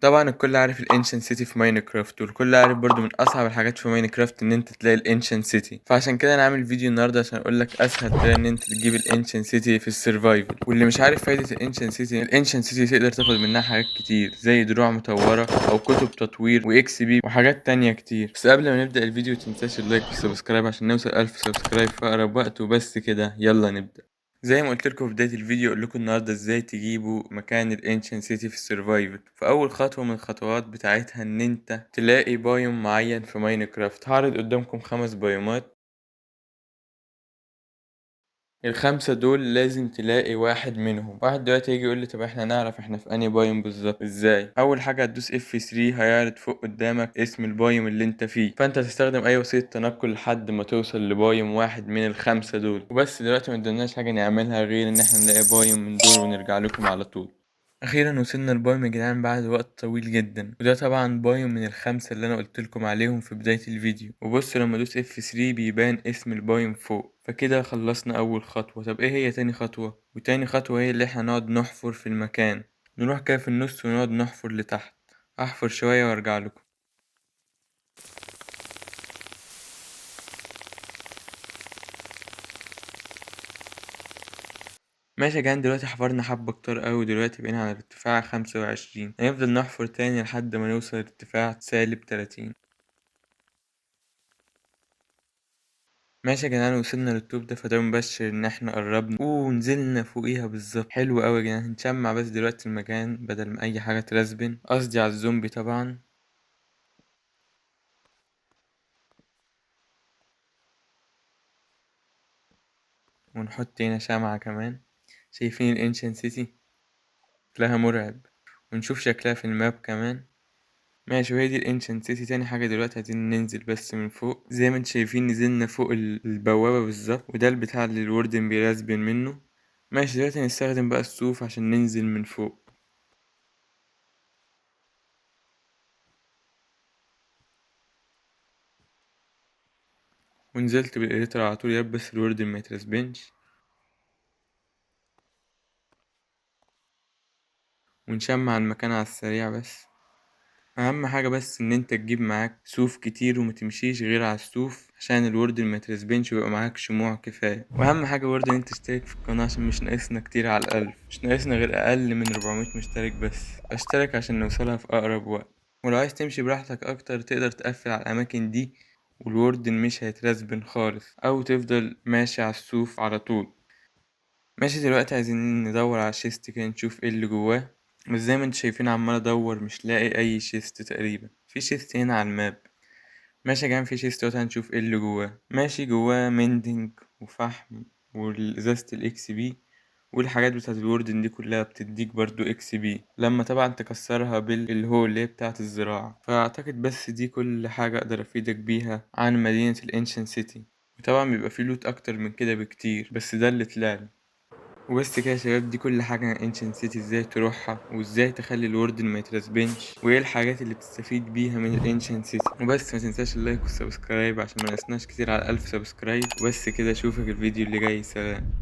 طبعا الكل عارف ال ancient city في ماينكرافت، والكل عارف برضو من اصعب الحاجات في ماينكرافت ان انت تلاقي ال ancient city. فعشان كده انا عامل فيديو النهارده عشان اقول لك اسهل طريقه ان انت تجيب ال ancient city في ال survival. واللي مش عارف فايده ال ancient city، ال ancient city تقدر تاخد منها حاجات كتير زي دروع مطوره او كتب تطوير و XP وحاجات تانية كتير. بس قبل ما نبدا الفيديو متنساش ال like وال subscribe عشان نوصل 1000 subscribe في اقرب وقت. وبس كده يلا نبدا. زي ما قلت لكم في بداية الفيديو اقول لكم النهارده ازاي تجيبوا مكان ال ancient city في ال survival. فاول خطوة من الخطوات بتاعتها ان انت تلاقي biome معين في ماينكرافت. هعرض قدامكم 5 biomeات، ال5 دول لازم تلاقي واحد منهم. واحد دلوقتي يجي يقول لي طب احنا نعرف احنا في انهي biome بالظبط ازاي؟ اول حاجة هتدوس F3 هيعرض فوق قدامك اسم ال biome اللي انت فيه، فانت هتستخدم اي وسيلة تنقل لحد ما توصل ل biome واحد من ال5 دول. وبس دلوقتي ما قدامناش حاجة نعملها غير ان احنا نلاقي biome من دول ونرجع لكم على طول. اخيرا وصلنا ل biome يا جدعان بعد وقت طويل جدا، وده طبعا biome من ال5 اللي انا قلت لكم عليهم في بداية الفيديو. وبص لما ادوس F3 بيبان اسم ال biome فوق. فكده خلصنا اول خطوة. طب ايه هي تاني خطوة؟ وتاني خطوة هي اللي احنا نقعد نحفر في المكان، نروح كده في النص ونقعد نحفر لتحت. احفر شوية وارجع لكم. ماشي يا جدعان، دلوقتي حفرنا حبة كتار قوي، دلوقتي بقينا على ارتفاع 25، هنفضل نحفر تاني لحد ما نوصل ارتفاع سالب 30. ماشي يا جدعان، وصلنا للطوب ده، فده مبشر ان احنا قربنا ونزلنا فوقيها بالظبط. حلو قوي يا جدعان. هنشمع بس دلوقتي المكان بدل ما اي حاجة ترسبن، قصدي على الزومبي طبعا. ونحط هنا شمعة كمان. شايفين ال ancient city شكلها مرعب، ونشوف شكلها في ال map كمان. ماشي، وهي دي ال ancient city. تاني حاجة دلوقتي عايزين ننزل بس من فوق. زي ما انتم شايفين نزلنا فوق البوابة بالظبط، وده البتاع اللي ال warden بي respawn منه. ماشي، دلوقتي هنستخدم بقى الصوف عشان ننزل من فوق. ونزلت بال elytra على طول، يا رب بس ال warden ما يترسبنش. ونشمع المكان على السريع. بس اهم حاجة بس ان انت تجيب معاك صوف كتير وما تمشيش غير على الصوف عشان ال warden ما يترسبنش ويبقى معاك شموع كفاية. واهم حاجة برضه ان انت تشترك في القناة عشان مش ناقصنا كتير على ال1000، مش ناقصنا غير اقل من 400 مشترك بس. اشترك عشان نوصلها في اقرب وقت. ولو عايز تمشي براحتك اكتر تقدر تقفل على الاماكن دي وال warden مش هيترسبن خالص، او تفضل ماشي على الصوف على طول. ماشي، دلوقتي عايزين ندور على chest كده نشوف ايه اللي جواه. بس زي ما انتم شايفين عمال ادور مش لاقي اي chest تقريبا. في chest هنا على ال map. ماشي يا جماعة، في chest اهوت، هنشوف ايه اللي جواه. ماشي، جواه mending وفحم والازازه ال XP والحاجات بتاعت ال warden دي كلها بتديك برضو XP لما طبعا تكسرها بال hoe اللي هي بتاعت الزراعة. فاعتقد بس دي كل حاجة اقدر افيدك بيها عن مدينة ال ancient city. وطبعا بيبقى فيه loot اكتر من كده بكتير، بس ده اللي طلعلي. وبس كده يا شباب، دي كل حاجة عن ancient city، ازاي تروحها وازاي تخلي ال warden ما يترسبنش وايه الحاجات اللي بتستفيد بيها من ال ancient city. وبس ما تنساش ال like وال subscribe عشان ما نقصناش كتير على 1000 subscribe. وبس كده، اشوفك الفيديو اللي جاي. سلام.